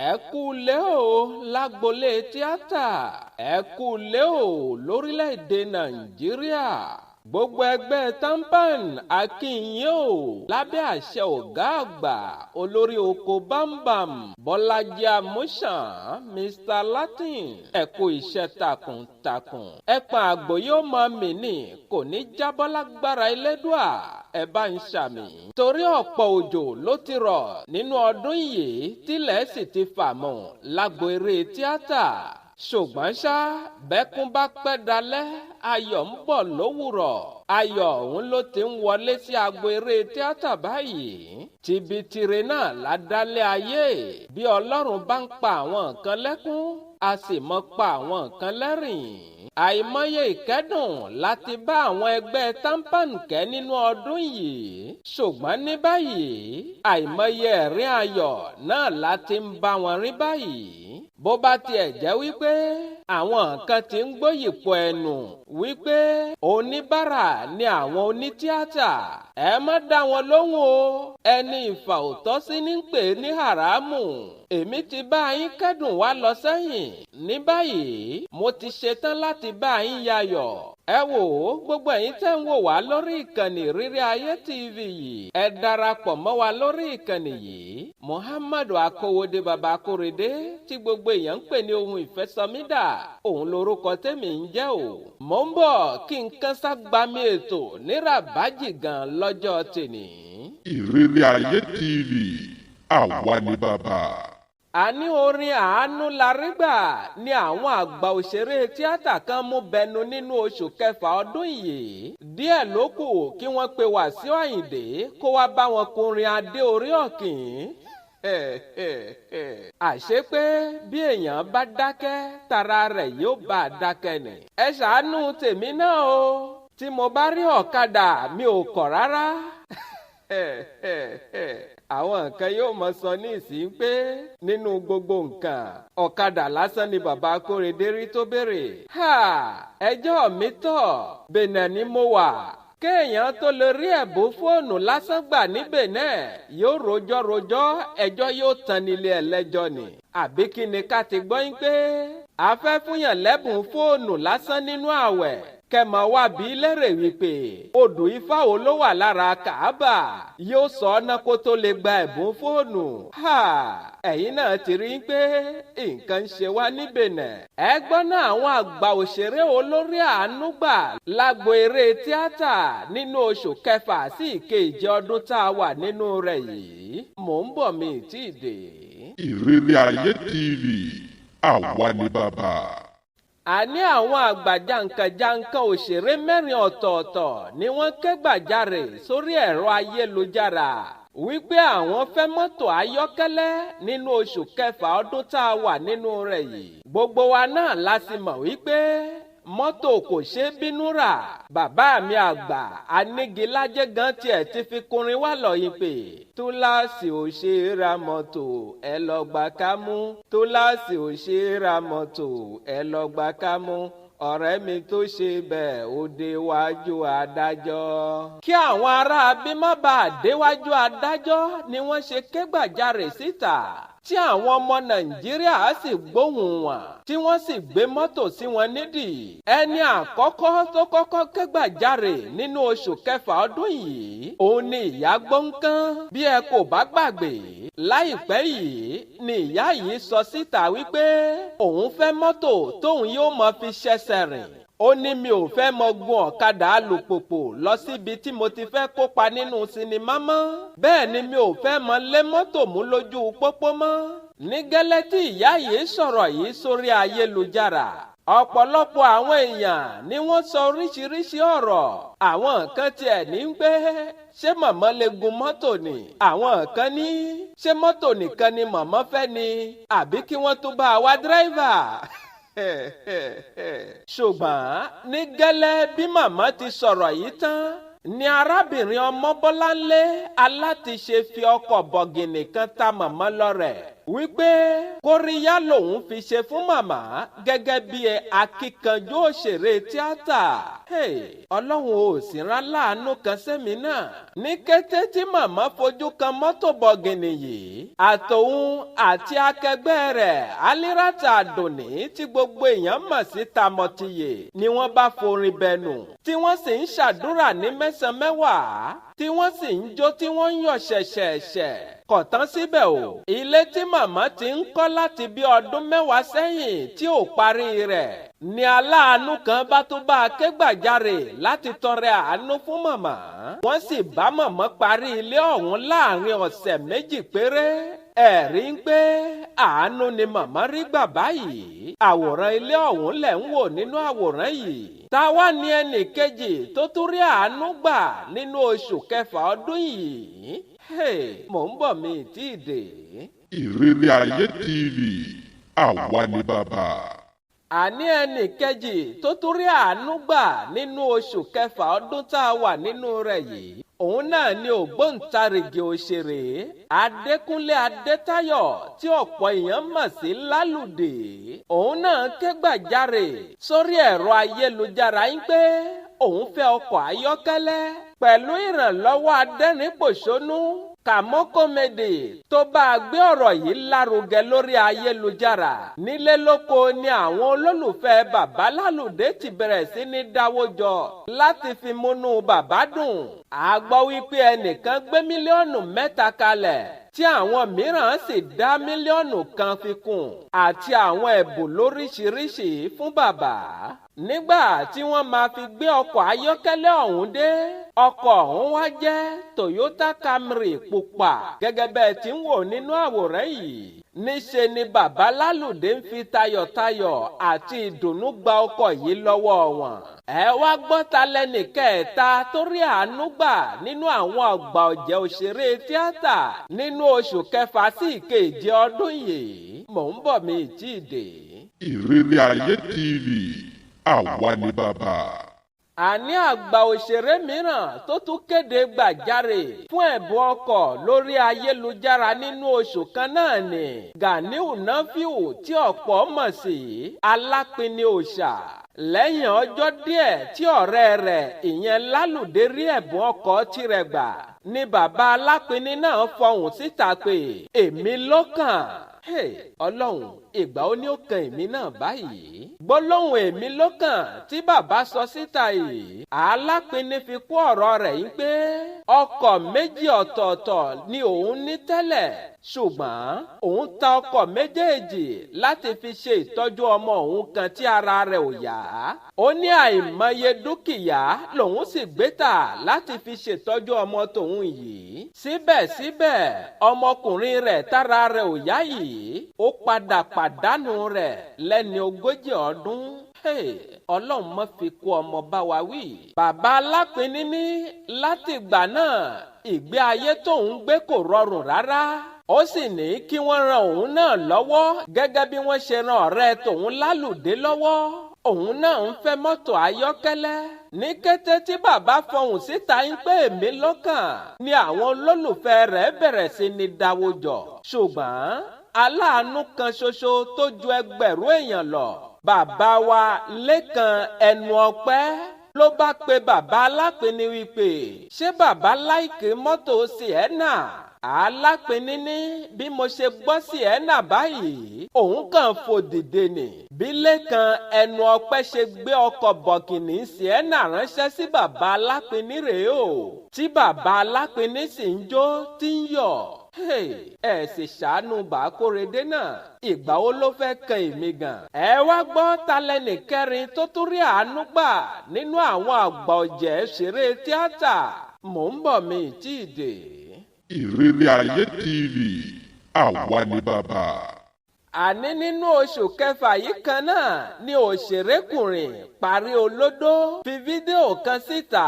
Ẹ kú lé o lágbolé tíátà, ẹ kú lé o lórílẹ̀‐èdè Nàìjíríà. Gbogbo ẹgbẹ́ TAMPAN akínyìn o lábẹ́ àṣẹ ọ̀gá àgbà olórí oko Bámbam Bọ́lájí Amúsàn Mr Latin. Ẹ kú iṣẹ́ takuntakun. Ẹ̀pọ̀n àgbò yóò mọ mì ní kò ní jábọ́ lágbára Elédùà, ẹ bá ń ṣàmì. Torí ọ̀pọ̀ òjò ló ti rọ̀ nínú ọdún yìí tílẹ̀ sì ti fà mọ́ lágbo eré tíátà. Ṣùgbọ́n ṣá, bẹ́kún bá pẹ́ dalẹ́, ayọ̀ ń bọ̀ lówùrọ̀. Ayọ̀ ọ̀hún ló ti ń wọlé sí agbo eré tíátà báyìí. Tibitire náà ládálé ayé. Bí Ọlọ́run bá ń pa àwọn nǹkan lẹ́kún, a sì mọ́ pa àwọn nǹkan lẹ́rìn. Àìmọye ìkẹ́dùn láti bá àwọn ẹgbẹ́ TAMPAN kẹ́ nínú ọdún yìí. Ṣùgbọ́n ní báyìí, àìmọye ẹ̀rín ayọ̀ náà láti ń bá wọn rí báyìí. Bó bá tiẹ̀ jẹ́ wípé àwọn kan ti ń gbóyìnpọ̀ ẹnu wípé oníbàárà ni àwọn onítíátà, ẹ má dá wọn lóhùn o. Ẹni ìfà òtọ́ sí ní pè ní haramu. Èmi ti bá yín kẹ́dùn wá lọ sẹ́yìn. Ní báyìí, mo ti ṣetán láti bá yín yayọ̀. Ẹ wò ó, gbogbo ẹ̀yin tẹ́ ń wò wá lórí ìkànnì Ìrírí Ayé TV yìí, ẹ darapọ̀ mọ́ wa lórí ìkànnì yìí. Muhammadu Akowode Baba Akorede tí gbogbo èèyàn ń pè ní ohun ìfẹ́sọmídà, òun lorúkọ tèmi ń jẹ́ o. Mò ń bọ̀ kí n kán ságbami ètò nírabájì gan lọ́jọ́ tèní. Ìrírí Ayé TV, àwa ni bàbá. Àní orin àánú la rí gbà ni àwọn àgbà òṣèré tíátà kan mú bẹnu nínú oṣù kẹfà ọdún yìí. Díẹ̀ ló kù kí wọ́n pe Wàsíù Àyìndé kó wá bá wọn kọrin Adé orí ọ̀kìn. Àṣé pé bí èèyàn bá dákẹ́, tara rẹ̀ yóò bá a dákẹ́ ni. Ẹ ṣàánú tèmi náà o, tí mo bá rí ọ̀kadà mi ò kọ̀ rárá. Àwọn nǹkan yóò mọ sọ ní ìsín pé nínú gbogbo nǹkan, ọ̀kadà lásán ni bàbá Akórèdé rí tó béèrè. Ẹjọ́ mi tọ̀, Benin ni mo wà. Kéèyàn tó lè rí ẹ̀bùn fóònù lásán gbà ní Benin yóò rojọ́ rojọ́, ẹjọ́ yóò tán nílé ẹlẹ́jọ́ ni. Àbí kí ni ká ti gbọ́ yín pé a fẹ́ fúnyàn lẹ́bùn fóònù lásán nínú àwẹ̀? Kẹmọ wá bí lérè wípé odù ifá wo ló wà lára Kàábà yóò sọ ọ́nà kó tó lè gba ẹ̀bùn fóònù. Ẹ̀yin náà ti rí i pé nǹkan ń ṣe wá ní Benin. Ẹ gbọ́ náà, àwọn àgbà òṣèré olórí àánú gbà lágbo eré tíátà nínú oṣù kẹfà sí ìkeje ọdún tá a wà nínú rẹ̀ yìí. Mò ń bọ̀, mi ì tí ì dé. Ìrírí Ayé TV, àwa ni bàbá. Àní àwọn àgbà jàǹkànjàǹkàn òṣèré mẹ́rin ọ̀tọ̀ọ̀tọ̀ ni wọ́n ké gbàjarè sórí ẹ̀rọ ayélujára wípé àwọn fẹ́ mọ́tò ayọ́kẹ́lẹ́ nínú oṣù kẹfà ọdún tá a wà nínú rẹ̀ yìí. Gbogbo wa náà la sì mọ̀ wípé mọ́tò kò ṣeé bínú rà. Bàbá mi àgbà Anígilájẹ́ gan tiẹ̀ ti fi kùnrin wá lọ yìí pé túláàsì ò ṣe é ra mọ́tò, ẹ lọ gbà kámú. Túláàsì ò ṣe é ra mọ́tò, ẹ lọ gbà kámú. Ọ̀rẹ́ mi tó ṣe bẹ́ẹ̀ ó déwájú adájọ́. Kí àwọn ará bí má bàa déwájú adájọ́ ni wọ́n ṣe ké gbàjarè síta, tí àwọn ọmọ Nàìjíríà sì gbóhùn wọn, tí wọ́n sì gbé mọ́tò sí wọn nídìí. Ẹni àkọ́kọ́ tó kọ́kọ́ ké gbàjarè nínú oṣù kẹfà ọdún yìí, òun ni ìyá Gbọ̀ǹkan. Bí ẹ kò bá gbàgbé, láìpẹ́ yìí ni ìyá yìí sọ síta wípé òun fẹ́ mọ́tò tóun yóò mọ fi ṣẹ̀ṣẹ̀ rìn. Ó ní mi ò fẹ́ mọ gun ọ̀kadà alùpùpù lọ síbi tí mo ti fẹ́ kópa nínú sinimá mọ́. Bẹ́ẹ̀ ni mi ò fẹ́ mọ lé mọ́tò mú lójú pópó mọ́. Ní gẹ́lẹ́ tí ìyá yìí sọ̀rọ̀ yìí sórí ayélujára, ọ̀pọ̀lọpọ̀ àwọn èèyàn ni wọ́n sọ oríṣiríṣi ọ̀rọ̀. Àwọn kan tiẹ̀ ní pé ṣé màmá lè gun mọ́tò ni? Àwọn kan ní ṣé mọ́tò nìkan ni màmá fẹ́ ni? Àbí kí wọ́n tún bá wa dírẹ́fà? Ṣùgbọ́n ní gẹ́lẹ́ bí màmá ti sọ̀rọ̀ yìí tán ni arábìnrin Ọmọbọ́láńlé Alátiṣe fi ọkọ̀ bọ̀gìnì kan ta màmá lọ́rẹ̀ wípé kóríyá lòun fi ṣe fún màmá gẹ́gẹ́ bí akíkanjú òṣèré tíátà. Ọlọ́run ò sì rán láàánú kan sẹ́mi náà. Ní kété tí màmá fojú kan mọ́tò bọ̀gìnì yìí, àtòun àti akẹgbẹ́ rẹ̀ Alíràtà Àdùnní tí gbogbo èèyàn mọ̀ sí Tamọ̀tìyè ni wọ́n bá forin bẹnu, tí wọ́n sì ń ṣàdúrà ní mẹ́sàn-án mẹ́wàá, tí wọ́n sì ń jó tí wọ́n ń yọ̀ ṣẹ̀ṣẹ̀ṣẹ̀. Kò tán síbẹ̀ o, ilé tí màmá ti ń kọ́ láti bí ọdún 10 sẹ́yìn tí ò parí rẹ̀ ni aláàánú kan bá tún bá a ké gbàjarè láti tọrẹ àánú fún màmá. Wọ́n sì bá màmá parí ilé ọ̀hún láàrin ọ̀sẹ̀ 2 péré. Ẹ̀rí ń pé àánú ni màmá rí gbà báyìí. Àwòrán ilé ọ̀hún lẹ̀ ń wò nínú àwòrán yìí. Ta wá ní ẹnì kejì tó tún rí àánú gbà nínú oṣù kẹfà ọdún yìí? Mò ń bọ̀, mi tí ì dé. Ìrírí Ayé TV, àwa ni bàbá. Àní ẹnì kejì tó tún rí àánú gbà nínú oṣù kẹfà ọdún tá a wà nínú rẹ̀ yìí, òun náà ni ògbóǹtarìgì òṣèré Adékúnlé Adétáyọ̀ tí ọ̀pọ̀ èèyàn mọ̀ sí Lálùdé. Òun náà ké gbàjarè sórí ẹ̀rọ ayélujára yín pé òun fẹ́ ọkọ̀ ayọ́kẹ́lẹ́ pẹ̀lú ìrànlọ́wọ́ adẹ́rìn-pòṣónú Kàmọ́ Kọ́mẹ́dì tó bá a gbé ọ̀rọ̀ yìí lárugẹ lórí ayélujára. Nílé lóko ni àwọn olólùfẹ́ bàbá Lálùdé ti bẹ̀rẹ̀ sí ní dáwó jọ láti fi múnú bàbá dùn. A gbọ́ wípé ẹnìkan gbé 3 mílíọ̀nù kalẹ̀ tí àwọn mìíràn sì dá 1 mílíọ̀nù fi kún àti àwọn ẹ̀bùn lóríṣiríṣi fún bàbá. Nígbà tí wọ́n máa fi gbé ọkọ̀ ayọ́kẹ́lẹ́ ọ̀hún dé, ọkọ̀ ọ̀hún wá jẹ́ Toyota Camry pupa gẹ́gẹ́ bẹ́ẹ̀ tí ń wò nínú àwòrán yìí. Níṣe ni bàbá Lálùdé ń fi tayọ̀tayọ̀ àti ìdùnnú gba ọkọ̀ yìí lọ́wọ́ wọn. Ẹ wá gbọ́ ta lẹ́nì kẹta tó rí àánú gbà nínú àwọn àgbà ọ̀jẹ̀ òṣèré tíátà nínú oṣù kẹfà sí ìkeje ọdún yìí. Mò ń bọ̀, mi tí ì dé. Ìrírí Ayé TV, àwa ni bàbá. Àní àgbà òṣèré mìíràn tó tún kéde gbàjarè fún ẹ̀bùn ọkọ̀ lórí ayélujára nínú oṣù kan náà ni Ganiu Nafiu tí ọ̀pọ̀ mọ̀ sí Alápinni Òòṣà. Lẹ́yìn ọjọ́ díẹ̀ tí ọ̀rẹ́ rẹ̀ ìyẹn Lálùdé rí ẹ̀bùn ọkọ̀ tirẹ̀ gbà ni bàbá Alápinni náà fọhùn síta pé èmi ló kàn. Ọlọ́run, ìgbà ó ní ó kan èmi náà báyìí. Gbólóhùn èmi ló kàn tí bàbá sọ síta yìí, Alápinni fi kú ọ̀rọ̀ rẹ̀ yín pé ọkọ̀ 2 ọ̀tọ̀ọ̀tọ̀ ni òun ní tẹ́lẹ̀, ṣùgbọ́n òun ta ọkọ̀ méjèèjì láti fi ṣe ìtọ́jú ọmọ òun kan tí ara rẹ̀ ò yá. Ó ní àìmọye dúkìá lòun sì gbé tà láti fi ṣètọ́jú ọmọ tòun yìí. Síbẹ̀síbẹ̀ ọmọkùnrin rẹ̀ tára rẹ̀ ò yá yìí, ó padà pàdánù rẹ̀ lẹ́ni 40 ọdún. Ọlọ́run má fi kú ọmọ bá wa wí. Bàbá Alápinni ní látìgbà náà ìgbé ayé tóun gbé kò rọrùn rárá. Ó sì ní kí wọ́n ran òun náà lọ́wọ́ gẹ́gẹ́ bí wọ́n ṣe ran ọ̀rẹ́ tòun Lálùdé lọ́wọ́. Òun náà ń fẹ́ mọ́tò ayọ́kẹ́lẹ́. Ní kété tí bàbá fọhùn síta ń pé èmi lọ́kàn ni àwọn olólùfẹ́ rẹ̀ bẹ̀rẹ̀ sí ní dáwó jọ. Ṣùgbọ́n aláàánú kan ṣoṣo tó ju ẹgbẹ̀rún èèyàn lọ, bàbá wa Lékan Ẹnu Ọpẹ́ ló bá pe bàbá Alápinni wípé ṣé bàbá láìkí mọ́tò Sienna? Alápinni ní bí mo ṣe gbọ́ Sienna báyìí, òun kàn fò dìde nì. Bí Lékan Ẹnu Ọpẹ́ ṣe gbé ọkọ̀ bọ̀gìnì Sienna ránṣẹ́ sí bàbá Alápinni rèé o, tí bàbá Alápinni sì ń jó tí ń yọ̀. Ẹ sì ṣàánú Bàkórèdé náà, ìgbà wo ló fẹ́ kan èmi gan? Ẹ wá gbọ́ ta lẹ́nì kẹrin tó tún rí àánú gbà nínú àwọn àgbà ọ̀jẹ̀ ṣeré tíátà. Mò ń bọ̀, mi tí ì dé. Ìrírí Ayé TV, àwa ni bàbá. Àní nínú oṣù kẹfà yìí kan náà ni òṣèrékùnrin Parí Olódó fi fídíò kan síta.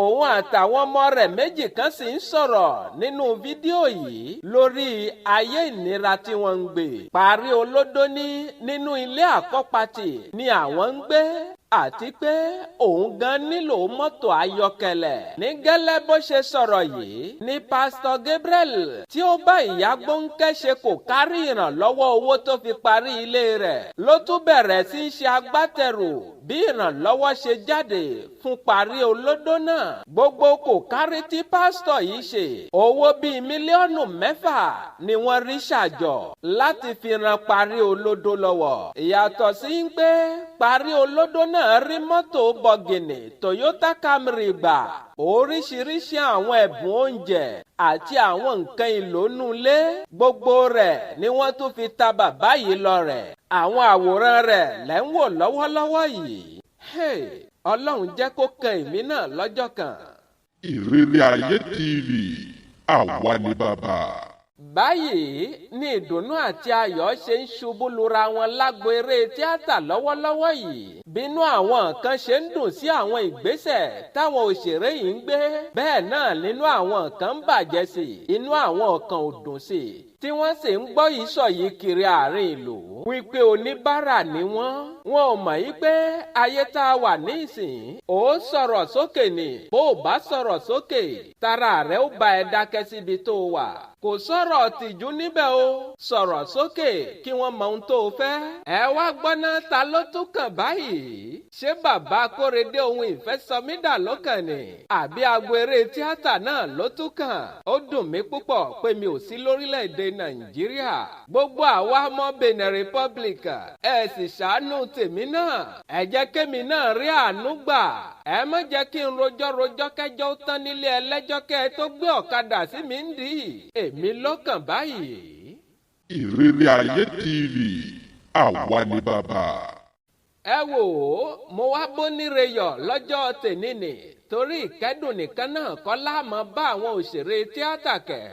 Òun àtàwọn ọmọ rẹ̀ 2 kan sì ń sọ̀rọ̀ nínú fídíò yìí lórí ayé ìnira tí wọ́n ń gbé. Parí Olódó ní nínú ilé àkọ́pàtì ni àwọn ń gbé. Àti pé òun gan nílò mọ́tò ayọ́kẹ́lẹ́. Ní gẹ́lẹ́ bó ṣe sọ̀rọ̀ yìí ni Pásítọ̀ Gabriel tí ó bá ìyá Gbóǹkẹ́ ṣe kò kárí ìrànlọ́wọ́ owó tó fi parí ilé rẹ̀ ló tún bẹ̀rẹ̀ sí í ṣe agbátẹrù bí ìrànlọ́wọ́ ṣe jáde fún parí olódó náà. Gbogbo kò kárí tí pásítọ̀ yìí ṣe, owó bíi 6 mílíọ̀nù ni wọ́n rí ṣàjọ láti fi ran parí olódó lọ́wọ́. Ìyàtọ̀ sí ń pé parí olódó náà rí mọ́tò bọ̀gìnì Toyota Camry gbà, oríṣiríṣi àwọn ẹ̀bùn oúnjẹ àti àwọn nǹkan ìlónúlé, gbogbo rẹ̀ ni wọ́n tún fi ta bàbá yìí lọ́rẹ. Àwọn àwòrán rẹ̀ lẹ́ ń wò lọ́wọ́lọ́wọ́ yìí. Hey, Ọlọ́run jẹ́ kó kan èmi náà lọ́jọ́ kan. Ìrírí Ayé TV, àwa ni bàbá. Báyìí ni ìdùnnú àti ayọ̀ ṣe ń ṣubú lura wọn lágbo eré tíátà lọ́wọ́lọ́wọ́ yìí. Bínú àwọn kan ṣe ń dùn sí àwọn ìgbésẹ̀ táwọn òṣèré yìí ń gbé, bẹ́ẹ̀ náà nínú àwọn kan ń bàjẹ́ sí i, inú àwọn kan ò dùn sí i, tí wọ́n sì ń gbọ́ yìí sọ yìí kiri àárín ìlú wípé oníbàárà ni wọ́n. Wọn ò mọ̀ yí pé ayé tá a wà ní ìsìn, ó sọ̀rọ̀ sókè ni. Bó o bá sọ̀rọ̀ sókè, tara rẹ̀ ó bá ẹ dákẹ́ síbi tó wà. Kò sọ̀rọ̀ tìjú níbẹ̀ o. Sọ̀rọ̀ sókè kí wọ́n mọ ohun tó o fẹ́. Ẹ wá gbọ́ná, ta ló tún kàn báyìí? Ṣé bàbá Akóredé ohun ìfẹ́sọmídà ló kàn ni, àbí agbo eré tíátà náà ló tún kàn? Ó dùn mí púpọ̀ pé mi ò sí lórílẹ̀‐èdè Nàìjíríà. Gbogbo àwa ọmọ Benin Republic, ẹ sì ṣàánú tèmi náà. Ẹ jẹ́ kémi náà rí àánú gbà. Ẹ má jẹ́ kí n rojọ́ rojọ́ kẹjọ́ tán nílé ẹlẹ́jọ́ kẹ́ ẹ tó gbé ọ̀kadà sí mi ń dì í. Èmi lọ́kàn báyìí. Ìrírí Ayé TV, àwa ni bàbá. Ẹ wò ó, mo wá bóníre yọ̀ lọ́jọ́ tèmi nì, torí ìkẹ́dùn nìkan náà kọ́ láàmú bá àwọn òṣèré tíátà kẹ́.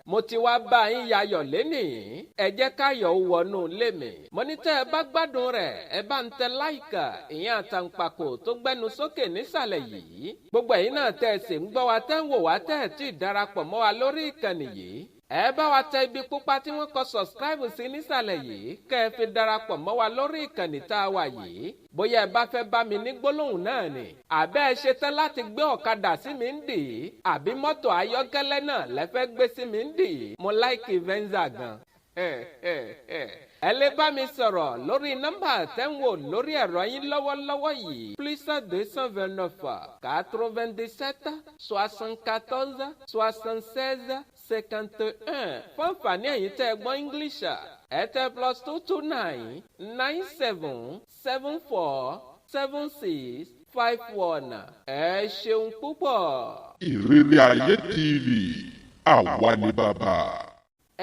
Mo ti wá bá yín yayọ̀ lénìí, ẹ jẹ́ káyọ̀ ó wọnú ilé mi. Mo ní tẹ́ ẹ bá gbádùn rẹ̀, ẹ bá ń tẹ like, ìyẹn àtàǹpàkò tó gbẹnu sókè nísàlẹ̀ yìí. Gbogbo ẹ̀yin náà tẹ́ ẹ sì ń gbọ́ wa, tẹ́ ń wò wá, tẹ́ ẹ tí ì darapọ̀ mọ́ wa lórí ìkànnì yìí, ẹ bá wa tẹ ibi pupa tí wọ́n kọ subscribe sí nísàlẹ̀ yìí, kẹ́ ẹ fi darapọ̀ mọ́ wa lórí ìkànnì tá a wà yìí. Bóyá ẹ bá fẹ́ bá mi ní gbólóhùn náà ni, àbẹ́ ẹ ṣetán láti gbé ọ̀kadà sí mi ń dì í, àbí mọ́tò ayọ́kẹ́lẹ́ náà lẹ́fẹ́ gbé sí mi ń dì í. Mo like Venza gan. Ẹ lè bá mi sọ̀rọ̀ lórí nọ́mbà tẹ́ ń wò lórí ẹ̀rọ yín lọ́wọ́lọ́wọ́ yìí: +229 97 74 76 51. Fún àǹfààní ẹ̀yin tẹ́ ẹ gbọ́ English, ẹ tẹ +229 97 74 76 51. Ẹ ṣeun púpọ̀. Ìrírí Ayé TV, àwa ni bàbá.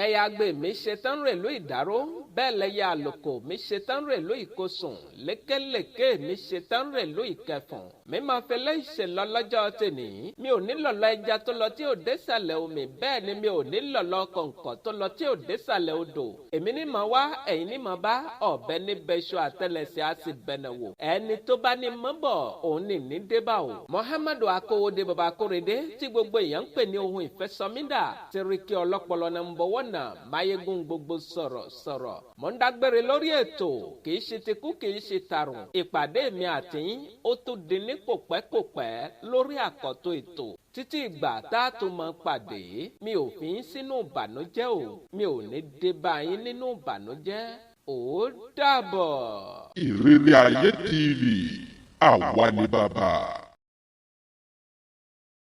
Ẹ̀yà àgbè mi ṣetán rèlú Ìdáró, bẹ́ẹ̀ lẹ́yẹ àlòkò mi ṣetán rèlú Ìkosùn, lékelèké mi ṣetán rèlú Ìkẹfùn. Mi máa fi léṣe lọ lọ́jọ́ tèní. Mi ò ní lọ̀lọ́ ẹja tó lọ tí ò désàlẹ̀ omi, bẹ́ẹ̀ ni mi ò ní lọ̀lọ́ kọ̀ǹkọ̀ tó lọ tí ò désàlẹ̀ odò. Èmi ní mọ̀ wá, ẹ̀yin ní mọ̀ bá. Ọ̀bẹ ní bẹ́ṣọ, àtẹlẹsẹ̀ á sì bẹ̀nẹ̀ wò. Ẹni tó bá ní mọ́ bọ̀, òun ní ní débà o. Muhammadu Akówóde, Baba Akórèdé tí gbogbo èèyàn ń pè ní ohun ìfẹ́sọmídà, Tìrìkì ọlọ́pọlọ number one, máyégún gbogbo sọ̀rọ̀ sọ̀rọ̀. Mò ń dágbére lórí ètò. Kì í ṣe tikú, kì í ṣe tàrùn. Ìpàdé mi àtìyín ó tún di ní kòpẹ́kòpẹ́ lórí àkọ́tún ètò. Títí ìgbà tá a tún mọ pàdé, mi ò fi yín sínú ìbànújẹ́ o. Mi ò ní dé bá yín nínú ìbànújẹ́. Ó dàbọ̀. Ìrírí Ayé TV, àwa ni bàbá.